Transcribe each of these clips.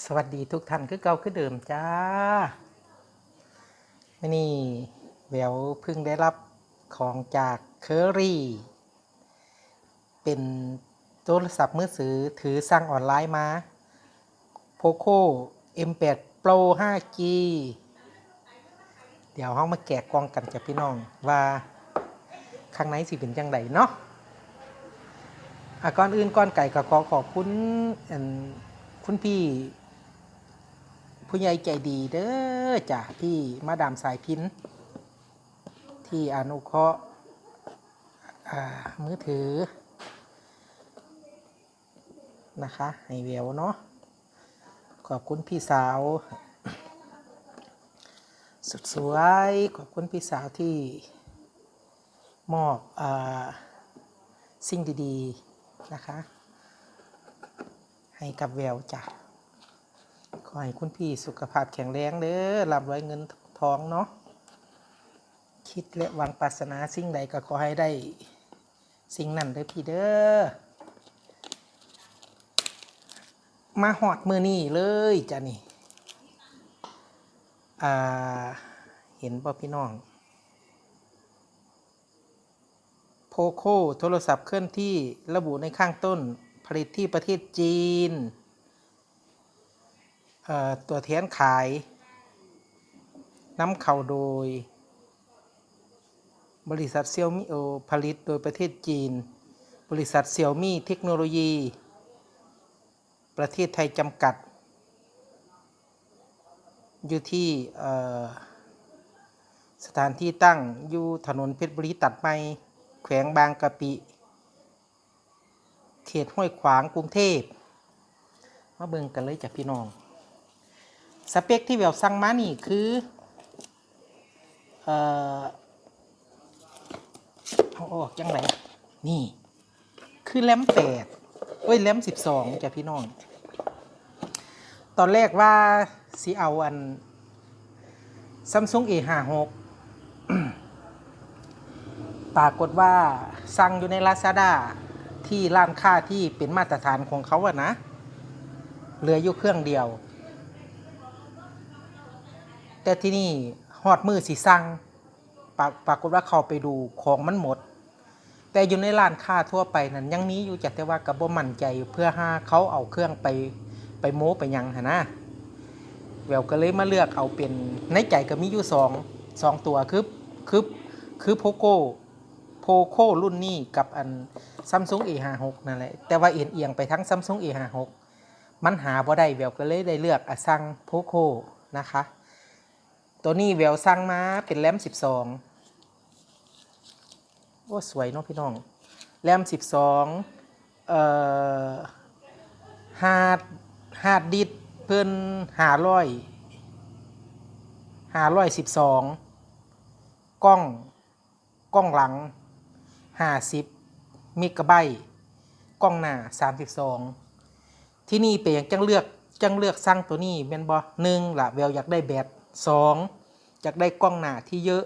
สวัสดีทุกท่านคือเก่าคือเดิมจ้า มื้อนี้แหววเพิ่งได้รับของจากเคอรี่ เป็นโทรศัพท์มือถือ ถือสั่งออนไลน์มา Poco M แปด Pro ห้า G เดี๋ยวเรามาแกะกล่องกันจ้ะพี่น้อง ว่าข้างในสิเป็นจั่งใดเนาะ อ่ะ ก่อนอื่นก่อนไกลก็ขอขอบคุณ อัน คุณพี่ผู้ใหญ่ใจดีเด้อจ้ะ พี่มาดามสายพิน ที่อนุเคราะห์ อ่า มือถือ นะคะ ให้แหววเนาะ ขอบคุณพี่สาวสุดสวย ขอบคุณพี่สาวที่มอบ อ่า สิ่งดีๆ นะคะ ให้กับแหววจ้ะ ขอให้คุณพี่สุขภาพแข็งแรงเด้อ ร่ำรวยเงินทองเนาะ คิดและหวังปรารถนาสิ่งใดก็ขอให้ได้สิ่งนั้นเด้อพี่เด้อ มาฮอดมื้อนี้เลยจ้ะนี่ อ่า เห็นบ่พี่น้อง Poco โทรศัพท์เคลื่อนที่ ระบุในข้างต้น ผลิตที่ประเทศจีน เอ่อ ตัวแทนขาย นำเข้าโดยบริษัท Xiaomi โอ ผลิตโดยประเทศจีน บริษัท Xiaomi เทคโนโลยี ประเทศไทยจำกัด อยู่ที่ เอ่อ สถานที่ตั้งอยู่ถนนเพชรบุรีตัดใหม่ แขวงบางกะปิ เขตห้วยขวาง กรุงเทพฯ มาเบิ่งกันเลยจ้ะพี่น้อง สเปคที่แหววสั่งมานี่คือ เอ่อ เอาออกจั่งใด นี่ คือแรมแปด เอ้ย แรมสิบสองจ้ะพี่น้อง ตอนแรกว่าสิเอาอัน Samsung A ห้าหก ปรากฏว่าสั่งอยู่ใน Lazada ที่ร้านค้าที่เป็นมาตรฐานของเขาอะนะ เหลืออยู่เครื่องเดียว แต่ทีนี้ฮอดมื้อสิสั่ง ปรา- ปรากฏว่าเข้าไปดูของมันหมด แต่อยู่ในร้านค้าทั่วไปนั้นยังมีอยู่จ้ะ แต่ว่าก็บ่มั่นใจ เผื่อหาเขาเอาเครื่องไป ไปโม้ไปหยังหั้นนะ แหววก็เลยมาเลือกเอาเป็น ในใจก็มีอยู่สอง สองตัว คือ คือ คือ Poco Poco รุ่นนี้กับอัน Samsung A ห้าหก นั่นแหละ แต่ว่าเอนเอียงไปทาง Samsung A ห้าหก มันหาบ่ได้ แหววก็เลยได้เลือก อ่ะ สั่ง Poco นะคะ ตัวนี้แหววสั่งมาเป็นแรมสิบสอง โอ้ สวยเนาะพี่น้อง แรมสิบสอง เอ่อ ฮาร์ด ฮาร์ดดิสก์เพิ่นห้าร้อย ห้าร้อยสิบสอง กล้อง กล้องหลังห้าสิบเมกะไบต์ กล้องหน้าสามสิบสอง ทีนี้เป็นหยังจั่งเลือก จั่งเลือกสั่งตัวนี้แม่นบ่ หนึ่ง ล่ะ แหววอยากได้แบต สอง อยากได้กล้องหน้าที่เยอะ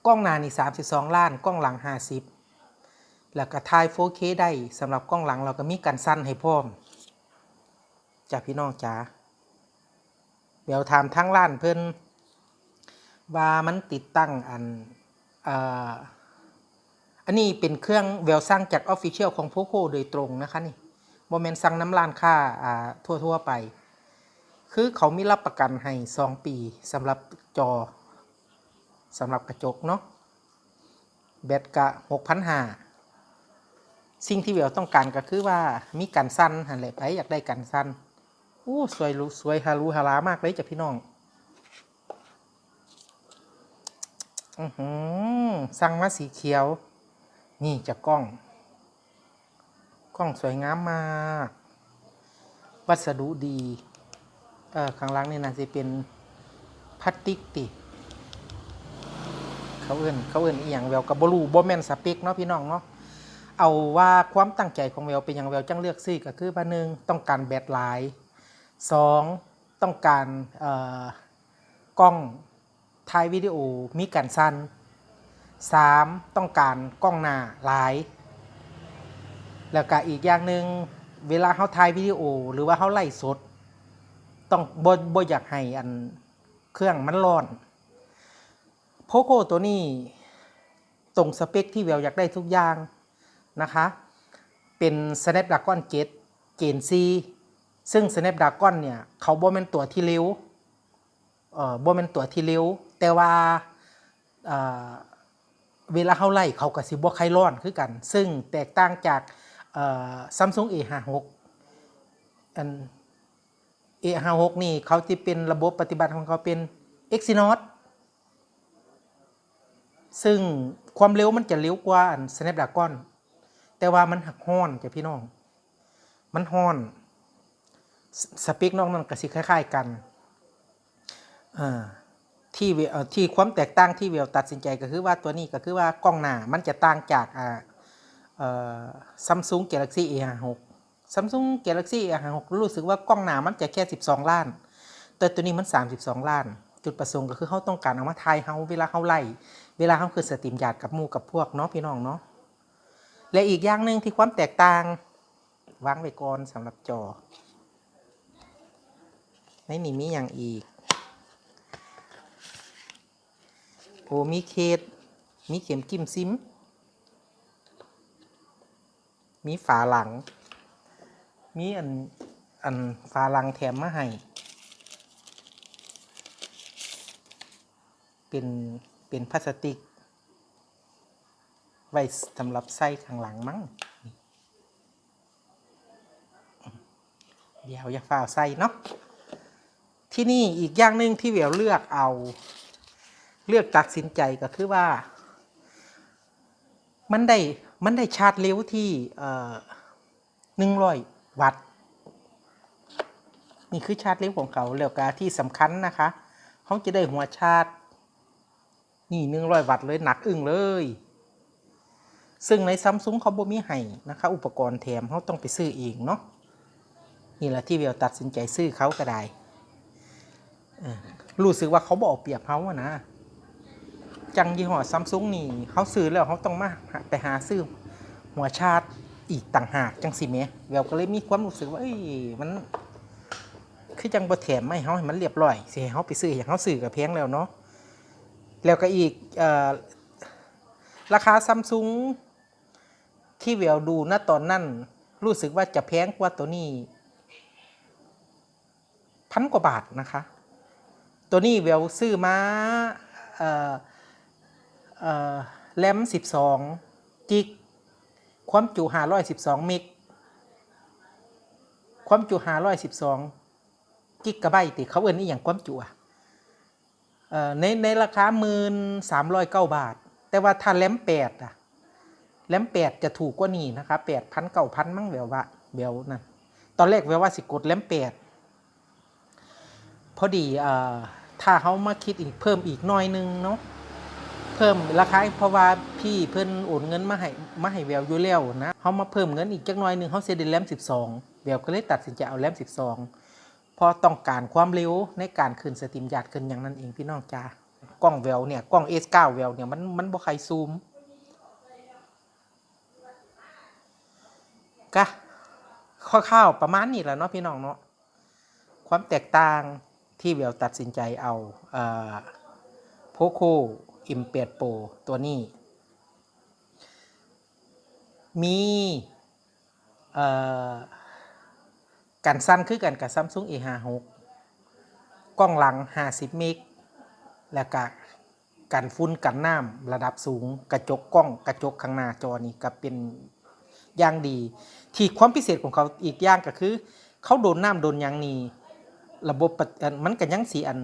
กล้องหน้านี่สามสิบสองล้าน กล้องหลังห้าสิบ แล้วก็ถ่าย โฟร์เค ได้ สำหรับกล้องหลัง แล้วก็มีกันสั่นให้พร้อม จ้ะพี่น้องจ๋า แหววถามทางร้านเพิ่นว่ามันติดตั้งอัน เอ่อ อันนี้เป็นเครื่องแหววสั่งจาก Official ของ Poco โดยตรงนะคะนี่ บ่แม่นสั่งนำร้านค้า อ่า ทั่วๆ ไป คือเขามีรับประกันให้สองปีสำหรับจอ สำหรับกระจกเนาะ แบตกะหกพันห้า สิ่งที่แหววต้องการก็คือว่ามีกันสั่นหั้นแหละ ไผอยากได้กันสั่น โอ้ สวยหรู สวยหรูหรามากเลยจ้ะพี่น้อง อื้อหือ สั่งมาสีเขียว นี่จ้ะกล้อง กล้องสวยงามมาก วัสดุดี เอ่อ ข้างหลังนี่น่าสิเป็นพลาสติกติ เขาเอิ้น เขาเอิ้นอีหยัง แหววก็บ่รู้ บ่แม่นสเปกเนาะพี่น้องเนาะ เอาว่าความตั้งใจของแหววเป็นหยังแหววจั่งเลือกซื้อ ก็คือว่า หนึ่ง ต้องการแบตหลาย สอง ต้องการ เอ่อ กล้อง ถ่ายวิดีโอมีกันสั่น สาม ต้องการกล้องหน้าหลาย แล้วก็อีกอย่างหนึ่ง ເວລາເຮົາຖ່າຍວິດີໂອ ຫຼືວ່າເຮົາໄລຟ໌ສົດ ຕ້ອງ ບໍ່ ບໍ່ຢາກໃຫ້ອັນເຄື່ອງມັນຮ້ອນ. Poco ຕົວນີ້ຕົງສະເປັກທີ່ແວວຢາກໄດ້ທຸກຢ່າງນະຄະ ເປັນ Snapdragon ເຈັດ Gen ສີ່ ເຊິ່ງ Snapdragon ເນ່ຍ ເຂົາບໍ່ແມ່ນຕົວທີ່ເລັວ ເອີ ບໍ່ແມ່ນຕົວທີ່ເລັວ ແຕ່ວ່າ ເອີ ເວລາເຮົາໄລຟ໌ ເຂົາກໍຊິບໍ່ໄຄຮ້ອນຄືກັນ ເຊິ່ງແຕກຕ່າງຈາກ ເອີ Samsung A ຫ້າຫົກ ອັນ A ຫ້າຫົກນີ້ ເຂົາຊິເປັນ ລະບົບປະຕິບັດຂອງເຂົາເປັນ Exynos ເຊິ່ງຄວາມເລັວມັນຈະເລັວກວ່າອັນ Snapdragon ແຕ່ວ່າມັນຮັກຮ້ອນຈ້ະພີ່ນ້ອງ ມັນຮ້ອນ. ສ- ສະເປັກນອກນັ້ນກໍຊິຄ້າຍໆກັນ. ເອີ ທີ່ເວ- ເອີ ທີ່ຄວາມແຕກຕ່າງທີ່ແວວຕັດສິນໃຈກໍຄືວ່າ ຕົວນີ້ກໍຄືວ່າກ້ອງໜ້າມັນຈະຕ່າງຈາກ ອາ ເອີ Samsung Galaxy A ຫ້າຫົກ Samsung Galaxy A ຫ້າຫົກ ຮູ້ສຶກວ່າກ້ອງໜ້າມັນຈະແຄ່ສິບສອງລ້ານ ແຕ່ຕົວນີ້ມັນສາມສິບສອງລ້ານ. ຈຸດປະສົງກໍຄືເຮົາຕ້ອງການເອົາມາຖ່າຍເຮົາເວລາເຮົາໄລຟ໌ ເວລາເຮົາຂຶ້ນສະຕຣີມຢາດກັບໝູ່ກັບພວກເນາະ ພີ່ນ້ອງເນາະ. ແລະ ອີກຢ່າງໜຶ່ງທີ່ຄວາມແຕກຕ່າງ ວາງໄວ້ກ່ອນສຳລັບຈໍ. ໃນນີ້ມີຫຍັງອີກ? ໂອ້ ມີເຄສ ມີເຂັມຈິ້ມຊິມ ມີຝາຫຼັງ ມີອັນ ອັນຝາຫຼັງແຖມມາໃຫ້ ເປັນ ເປັນພລາສຕິກ ໄວ້ສຳລັບໃສ່ຂ້າງຫຼັງມັ້ງ. ດຽວຢ່າຟ້າວໃສ່ເນາະ. ທີນີ້ອີກຢ່າງໜຶ່ງທີ່ແວວເລືອກເອົາ ເລືອກຕັດສິນໃຈກໍຄືວ່າ ມັນໄດ້ ມັນໄດ້ຊາດເລັວທີ່ ເອີ ໜຶ່ງຮ້ອຍວັດ ນີ້ຄືຊາດເລັວຂອງເຂົາ. ແລ້ວກະທີ່ສຳຄັນນະຄະ ເຮົາຈະໄດ້ຫົວຊາດ ນີ້ ໜຶ່ງຮ້ອຍວັດເລີຍ ໜັກອຶ້ງເລີຍ ເຊິ່ງໃນ Samsung ເຂົາບໍ່ມີໃຫ້ນະຄະ ອຸປະກອນແຖມ ເຮົາຕ້ອງໄປຊື້ເອງເນາະ. ນີ້ລະທີ່ແວວຕັດສິນໃຈຊື້ເຂົາກໍໄດ້ ເອີ ຮູ້ສຶກວ່າເຂົາບໍ່ເອົາປຽບເຮົາຫັ້ນນະ. ຈັ່ງຍີ່ຫໍ້ Samsung ນີ້ ເຮົາຊື້ແລ້ວເຮົາຕ້ອງມາ ໄປຫາຊື້ຫົວຊາດອີກຕ່າງຫາກ ຈັ່ງຊີ້ແໝ. ແວວກໍເລີຍມີຄວາມຮູ້ສຶກວ່າ ເອີຍ ມັນຄືຈັ່ງບໍ່ແຖມມາໃຫ້ເຮົາໃຫ້ມັນລຽບຮ້ອຍ ຊິໃຫ້ເຮົາໄປຊື້ຫຍັງ ເຮົາຊື້ກໍແພງແລ້ວເນາະ. ແລ້ວກໍອີກ ເອີ ລາຄາ Samsung ທີ່ແວວດູນະຕອນນັ້ນ ຮູ້ສຶກວ່າຈະແພງກວ່າໂຕນີ້ພັນກວ່າບາດນະຄະ. ໂຕນີ້ແວວຊື້ມາ ເອີ ເອີ ແຣມສິບສອງຈິກ ຄວາມຈຸຫ້າຮ້ອຍສິບສອງເມັກ ຄວາມຈຸຫ້າຮ້ອຍສິບສອງ ກິກກະໄບຕິ ເຂົາເອີ້ນອີ່ຫຍັງຄວາມຈຸອະ ເອີ ໃນ ໃນລາຄາໜຶ່ງໝື່ນສາມຮ້ອຍເກົ້າບາດ. ແຕ່ວ່າຖ້າແຣມແປດອະ ແຣມແປດຈະຖືກກວ່ານີ້ນະຄະ ແປດພັນ ເກົ້າພັນ ມັ້ງ ແວວວ່າ ແວວນັ້ນ. ຕອນແລກແວວວ່າຊິກົດແຣມແປດ ພໍດີ ເອີ ຖ້າເຮົາມາຄິດອີກ ເພີ່ມອີກໜ້ອຍໜຶ່ງເນາະ ເພີ່ມລາຄາ ເພາະວ່າພີ່ເພິ່ນໂອນເງິນມາໃຫ້ ມາໃຫ້ແວວຢູ່ແລ້ວນະ ເຮົາມາເພີ່ມເງິນອີກຈັກໜ້ອຍໜຶ່ງ ເຮົາຊິໄດ້ແຣມສິບສອງ ແວວກໍເລີຍຕັດສິນໃຈເອົາແຣມສິບສອງ ເພາະຕ້ອງການຄວາມເລັວໃນການຂຶ້ນສະຕຣີມຢາດຂຶ້ນຫຍັງນັ້ນເອງ ພີ່ນ້ອງຈ໋າ. ກ້ອງແວວເນ່ຍ ກ້ອງ ເອສເກົ້າ ແວວເນ່ຍ ມັນ ມັນບໍ່ຄ່ອຍຊູມ. ກະຄ່າວໆປະມານນີ້ລະເນາະ ພີ່ນ້ອງເນາະ ຄວາມແຕກຕ່າງທີ່ແວວຕັດສິນໃຈເອົາ ເອີ Poco M ແປດ Pro ຕົວນີ້ ມີ ເອີ ກັນສັ່ນຄືກັນກັບ Samsung A ຫ້າຫົກ ກ້ອງຫຼັງຫ້າສິບເມັກ ແລ້ວກະກັນຝຸ່ນກັນນ້ຳລະດັບສູງ ກະຈົກກ້ອງ ກະຈົກຂ້າງໜ້າຈໍນີ້ກະເປັນຢ່າງດີ. ທີ່ຄວາມພິເສດຂອງເຂົາອີກຢ່າງກະຄື ເຂົາໂດນນ້ຳໂດນຫຍັງນີ້ ລະບົບປະ- ອັນ ມັນກະຍັງຊິອັນ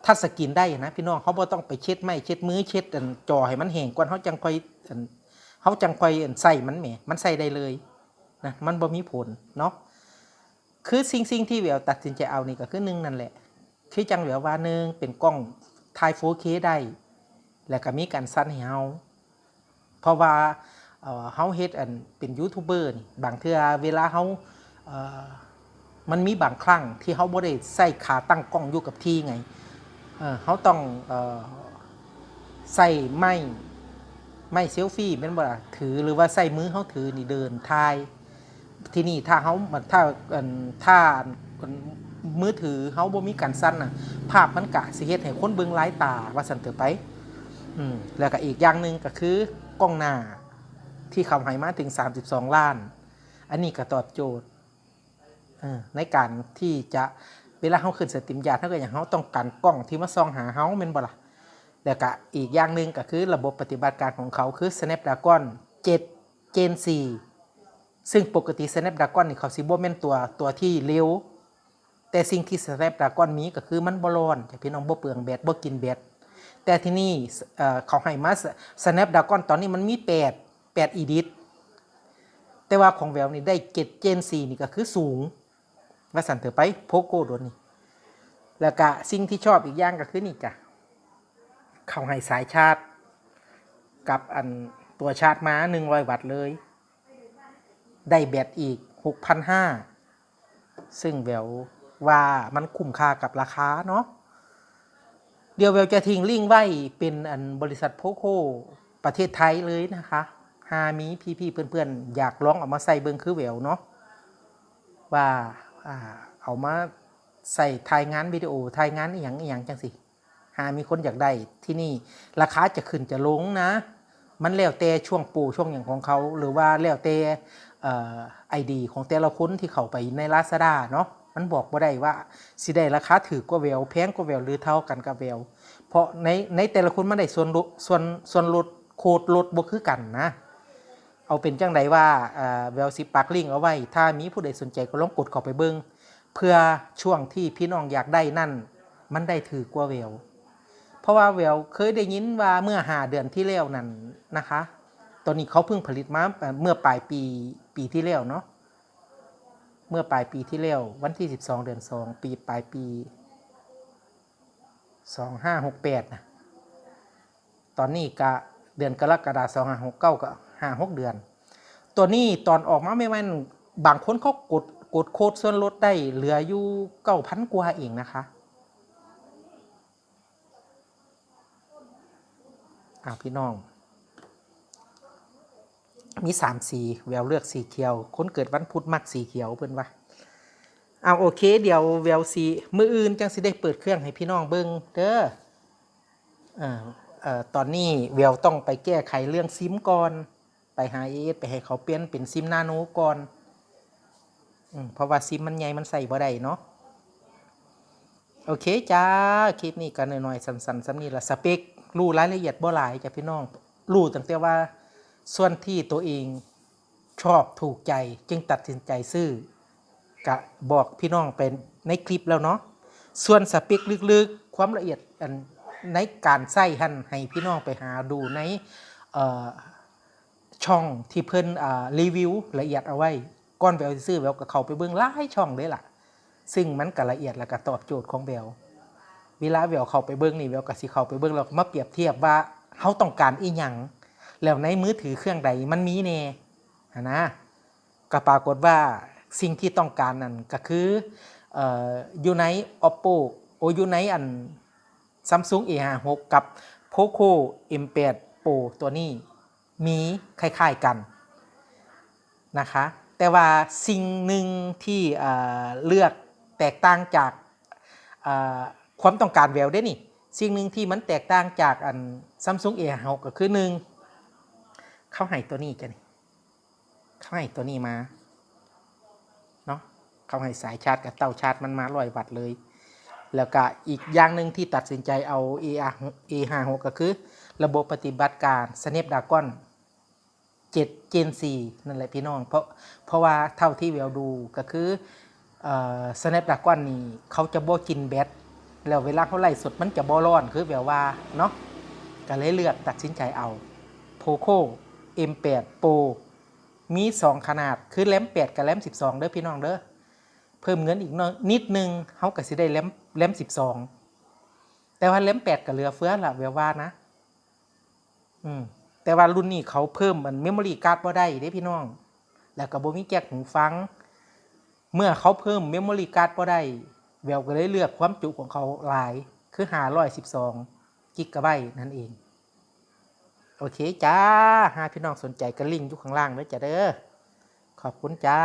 touch screen ໄດ້ນະ ພີ່ນ້ອງ. ເຮົາບໍ່ຕ້ອງໄປເຊັດໄມ້ເຊັດມື ເຊັດອັນຈໍໃຫ້ມັນແຫ້ງກ່ອນ ເຮົາຈັ່ງຄ່ອຍອັນ ເຮົາຈັ່ງຄ່ອຍອັນໃຊ້ມັນແໝ ມັນໃຊ້ໄດ້ເລີຍນະ ມັນບໍ່ມີຜົນເນາະ. ຄືສິ່ງ ສິ່ງທີ່ແວວຕັດສິນໃຈເອົານີ້ກໍຄື ໜຶ່ງ ນັ້ນແຫຼະ ຄືຈັ່ງແວວວ່າ ໜຶ່ງ ເປັນກ້ອງຖ່າຍ ໂຟເຄ ໄດ້ ແລ້ວກໍມີກັນສັ່ນໃຫ້ເຮົາ ເພາະວ່າ ເອີ ເຮົາເຮັດອັນເປັນຢູທູບເບີນີ້ ບາງເທື່ອເວລາເຮົາ ເອີ ມັນມີບາງຄັ້ງທີ່ເຮົາບໍ່ໄດ້ໃຊ້ຂາຕັ້ງກ້ອງຢູ່ກັບທີ່ໄງ ເອີ ເຮົາຕ້ອງ ເອີ ໃຊ້ໄມ້ ໄມ້ເຊລຟີແມ່ນບໍ່ລະ ຖື ຫຼືວ່າໃຊ້ມືເຮົາຖືນີ້ເດີນຖ່າຍ ທີນີ້ຖ້າເຮົາ ຖ້າ ອັນ ຖ້າ ອັນ ມືຖືເຮົາບໍ່ມີການສັ່ນນະ ພາບມັນກະຊິເຮັດໃຫ້ຄົນເບິ່ງຫຼາຍຕາ ວ່າຊັ້ນເຖາະໄປ. ອືມ ແລ້ວກະອີກຢ່າງໜຶ່ງກະຄືກ້ອງໜ້າທີ່ເຂົາໃຫ້ມາເຖິງສາມສິບສອງລ້ານ ອັນນີ້ກະຕອບໂຈດ ເອີ ໃນການທີ່ຈະ ເວລາເຮົາຂຶ້ນສະຕຣີມຢາດ ເຮົາກະຫຍັງ ເຮົາຕ້ອງການກ້ອງທີ່ມາສ່ອງຫາເຮົາ ແມ່ນບໍ່ລະ? ແລ້ວກະອີກຢ່າງໜຶ່ງກະຄືລະບົບປະຕິບັດການຂອງເຂົາຄື Snapdragon ເຈັດ Gen ສີ່ ຊຶ່ງປົກກະຕິ Snapdragon ນີ້ເຂົາຊິບໍ່ແມ່ນຕົວ ຕົວທີ່ເລັວ ແຕ່ສິ່ງທີ່ Snapdragon ມີກະຄືມັນບໍ່ຮ້ອນຈ້ະ ພີ່ນ້ອງ ບໍ່ເປືອງແບັດ ບໍ່ກິນແບັດ. ແຕ່ທີນີ້ ເອີ ເຂົາໃຫ້ມາ Snapdragon ຕອນນີ້ມັນມີແປດ ແປດ Elite ແຕ່ວ່າຂອງແວວນີ້ໄດ້ເຈັດ Gen ສີ່ ນີ້ກະຄືສູງ ວ່າຊັ້ນເຖາະໄປ Poco ໂດນນີ້. ແລ້ວກະສິ່ງທີ່ຊອບອີກຢ່າງກະຄືນີ້ກະ ເຂົາໃຫ້ສາຍຊາດກັບອັນຕົວຊາດມາ ໜຶ່ງຮ້ອຍວັດເລີຍ ໄດ້ແບັດອີກ ຫົກພັນຫ້າ ຊຶ່ງແວວວ່າມັນຄຸ້ມຄ່າກັບລາຄາເນາະ. ດຽວແວວຈະຖິ້ງລິ້ງໄວ້ເປັນອັນບໍລິສັດ Poco ປະເທດໄທເລີຍນະຄະ ຫາມີພີ່ໆເພື່ອນໆຢາກລອງເອົາມາໃຊ້ເບິ່ງຄືແວວເນາະ ວ່າ ອ່າ ເອົາມາໃຊ້ຖ່າຍງານວິດີໂອ ຖ່າຍງານອີ່ຫຍັງອີ່ຫຍັງຈັ່ງຊີ້ ຫາມີຄົນຢາກໄດ້. ທີນີ້ລາຄາຈະຂຶ້ນຈະລົງນະ ມັນແລ້ວແຕ່ຊ່ວງໂປຣຊ່ວງຫຍັງຂອງເຂົາ ຫຼືວ່າແລ້ວແຕ່ ເອີ ໄອດີຂອງແຕ່ລະຄົນທີ່ເຂົ້າໄປໃນ Lazada ເນາະ ມັນບອກບໍ່ໄດ້ວ່າຊິໄດ້ລາຄາຖືກກວ່າແວວ ແພງກວ່າແວວ ຫຼືເທົ່າກັນກັບແວວ ເພາະໃນ ໃນແຕ່ລະຄົນມັນໄດ້ສ່ວນລົດ ສ່ວນ ສ່ວນລົດ ໂຄດລົດບໍ່ຄືກັນນະ. ເອົາເປັນຈັ່ງໃດວ່າ ເອີ ແວວຊິປັກລິ້ງເອົາໄວ້ ຖ້າມີຜູ້ໃດສົນໃຈກໍລອງກົດເຂົ້າໄປເບິ່ງ ເພື່ອຊ່ວງທີ່ພີ່ນ້ອງຢາກໄດ້ນັ້ນ ມັນໄດ້ຖືກກວ່າແວວ ເພາະວ່າແວວເຄີຍໄດ້ຍິນວ່າເມື່ອຫ້າເດືອນທີ່ແລ້ວນັ້ນນະຄະ ຕອນນີ້ເຂົາເພິ່ງຜະລິດມາ ເອີ ເມື່ອປາຍປີ ປີທີ່ແລ້ວເນາະ ເມື່ອປາຍປີທີ່ແລ້ວ ວັນທີສິບສອງ ເດືອນສອງ ປີ ປາຍປີ ສອງຫ້າຫົກແປດນະ ຕອນນີ້ກະເດືອນກໍລະກະດາ ສອງຫ້າຫົກເກົ້າ ກໍຫ້າຫົກເດືອນ. ຕົວນີ້ຕອນອອກມາໃໝ່ໆ ບາງຄົນເຂົາກົດ ກົດໂຄດສ່ວນລົດໄດ້ເຫຼືອຢູ່ເກົ້າພັນກວ່າເອງນະຄະ. ອ້າວ ພີ່ນ້ອງ ມີສາມສີ ແວວເລືອກສີຂຽວ ຄົນເກີດວັນພຸດມັກສີຂຽວ ເພິ່ນວ່າ. ອ້າວ ໂອເຄ ດຽວແວວຊິ ມື້ອື່ນຈັ່ງຊິໄດ້ເປີດເຄື່ອງໃຫ້ພີ່ນ້ອງເບິ່ງເດີ. ເອີ ເອີ ຕອນນີ້ແວວຕ້ອງໄປແກ້ໄຂເລື່ອງຊິມກ່ອນ ໄປຫາ ເອເອສ ໄປໃຫ້ເຂົາປ່ຽນເປັນຊິມນາໂນກ່ອນ ອືມ ເພາະວ່າຊິມມັນໃຫຍ່ ມັນໃຊ້ບໍ່ໄດ້ເນາະ. ໂອເຄຈ້າ ຄລິບນີ້ກໍນ້ອຍໆ ສັ້ນໆ ສ່ຳນີ້ລະ. ສະເປັກ ຮູ້ລາຍລະອຽດບໍ່ຫຼາຍຈ້າພີ່ນ້ອງ ຮູ້ຕັ້ງແຕ່ວ່າສ່ວນທີ່ໂຕເອງ ຊອບຖືກໃຈ ຈຶ່ງຕັດສິນໃຈຊື້ ກະບອກພີ່ນ້ອງໄປໃນຄລິບແລ້ວເນາະ. ສ່ວນສະເປັກເລິກໆ ຄວາມລະອຽດ ອັນ ໃນການໃຊ້ຫັ້ນ ໃຫ້ພີ່ນ້ອງໄປຫາດູໃນ ເອີ ຊ່ອງທີ່ເພິ່ນ ອ່າ ຣີວິວລະອຽດເອົາໄວ້. ກ່ອນແວວຊິຊື້ ແວວກໍເຂົ້າໄປເບິ່ງຫຼາຍຊ່ອງເລີຍລະ ຊຶ່ງມັນກໍລະອຽດ ແລ້ວກໍຕອບໂຈດຂອງແວວ. ເວລາແວວເຂົ້າໄປເບິ່ງນີ້ ແວວກໍຊິເຂົ້າໄປເບິ່ງ ແລ້ວກໍມາປຽບທຽບວ່າເຮົາຕ້ອງການອີ່ຫຍັງ ແລ້ວໃນມືຖືເຄື່ອງໃດມັນມີແດ່ຫັ້ນນະ. ກໍປາກົດວ່າສິ່ງທີ່ຕ້ອງການນັ້ນກໍຄື ເອີ ຢູ່ໃນ Oppo ໂອ ຢູ່ໃນອັນ Samsung ເອ ຫ້າສິບຫົກ ກັບ Poco ເອັມ ແປດ Pro ຕົວນີ້ມີຄ້າຍໆກັນນະຄະ. ແຕ່ວ່າສິ່ງໜຶ່ງທີ່ ເອີ ເລືອກແຕກຕ່າງຈາກ ເອີ ຄວາມຕ້ອງການແວວເດ້ນີ້ ສິ່ງໜຶ່ງທີ່ມັນແຕກຕ່າງຈາກອັນ Samsung ເອ ຫ້າສິບຫົກ ກໍຄື ໜຶ່ງ ເຂົາໃຫ້ຕົວນີ້ຈ້ະນີ້ ເຂົາໃຫ້ຕົວນີ້ມາເນາະ ເຂົາໃຫ້ສາຍຊາດກັບເຕົ້າຊາດມັນມາຮ້ອຍວັດເລີຍ. ແລ້ວກະອີກຢ່າງໜຶ່ງທີ່ຕັດສິນໃຈເອົາ ເອ ຫ້າສິບຫົກ ກໍຄືລະບົບປະຕິບັດການ Snapdragon ເຈັດ Gen ສີ່ ນັ້ນແຫຼະພີ່ນ້ອງ. ເພາະ ເພາະວ່າເທົ່າທີ່ແວວດູກໍຄື ເອີ Snapdragon ນີ້ເຂົາຈະບໍ່ກິນແບັດ ແລ້ວເວລາເຮົາໄລຟ໌ສົດມັນຈະບໍ່ຮ້ອນຄືແວວວ່າເນາະ ກໍເລີຍເລືອກຕັດສິນໃຈເອົາ Poco ເອັມ ແປດ Pro ມີສອງຂະໜາດ ຄື RAM ແປດ ກັບ RAM ສິບສອງ ເດີພີ່ນ້ອງເດີ. ເພີ່ມເງິນອີກໜ້ອຍ ນິດໜຶ່ງ ເຮົາກໍຊິໄດ້ RAM RAM ສິບສອງ ແຕ່ວ່າ RAM ແປດ ກໍເຫຼືອເຟືອລະ ແວວວ່ານະ. ອືມ ແຕ່ວ່າລຸ້ນນີ້ເຂົາເພີ່ມອັນ memory card ບໍ່ໄດ້ເດ້ພີ່ນ້ອງ ແລ້ວກໍບໍ່ມີແຈັກຫູຟັງ. ເມື່ອເຂົາເພີ່ມ memory card ບໍ່ໄດ້ ແວວກໍເລີຍເລືອກຄວາມຈຸຂອງເຂົາຫຼາຍ ຄື ຫ້າຮ້ອຍສິບສອງ gigabyte ນັ້ນເອງ. ໂອເຄຈ້າ ຫາກພີ່ນ້ອງສົນໃຈກໍລິ້ງຢູ່ຂ້າງລ່າງເດີຈ້າເດີ. ຂອບຄຸນຈ້າ.